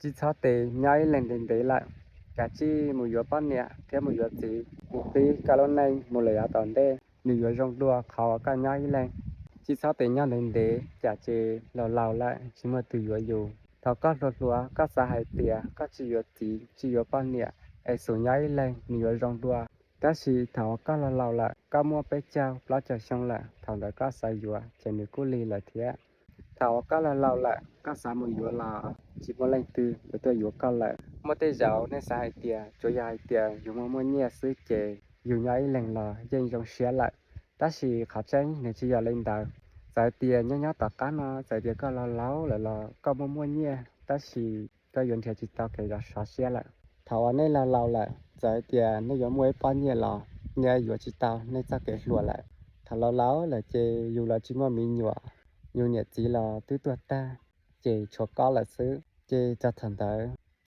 Tsis txhob tes nyob ib leeg ntev ntev lawm, kav tsij mus yuav poj niam thiab mus yuav txiv, mus pib koj lub neej mus lawm yav tom ntej nws yuav zoo dua qhov uas koj nyob ib leeg. Tsis txhob tes nyob ntev ntev, cas ces laus laus lawm tsis muaj tus yuav yus. Thaum koj hluas hluas koj xav hais tias koj tsis yuav txiv tsis yuav poj niam es xub nyob ib leeg nws yuav zoo dua. Tab sis thaum uas koj laus laus lawm, koj muaj peb caug plaub caug xyoo lawm, thaum ntawd koj xav yuav ces nws kuj lig lawm thiab. Thaum uas koj laus laus lawm koj xav mus yuav los tsis muaj leej twg yuav tuaj yuav koj lawm. Muaj tej zaum nej xav hais tias tsuas yog hais tias yus muaj muaj nyiaj xwb ces yus nyob ib leeg los yeej zoo siab lawm, tab sis qhov tseeb nws tsis yog li ntawd. Txawm tias nyob nyob tom qab no txawm tias koj laus laus lawm los koj muaj muaj nyiaj tab sis koj yuav nrhiav tsis tau kev sov siab lawm. Thaum uas nej laus laus lawm txawm tias nej yuav muaj ib pob nyiaj los nej yuav tsis tau nej txoj kev hluas lawm. Thaum laus laus lawm ces yus los tsis muaj me nyuam, yus niam txiv los twb tuag tag, ces tshuav koj lawm xwb. Ces txog thaum ntawd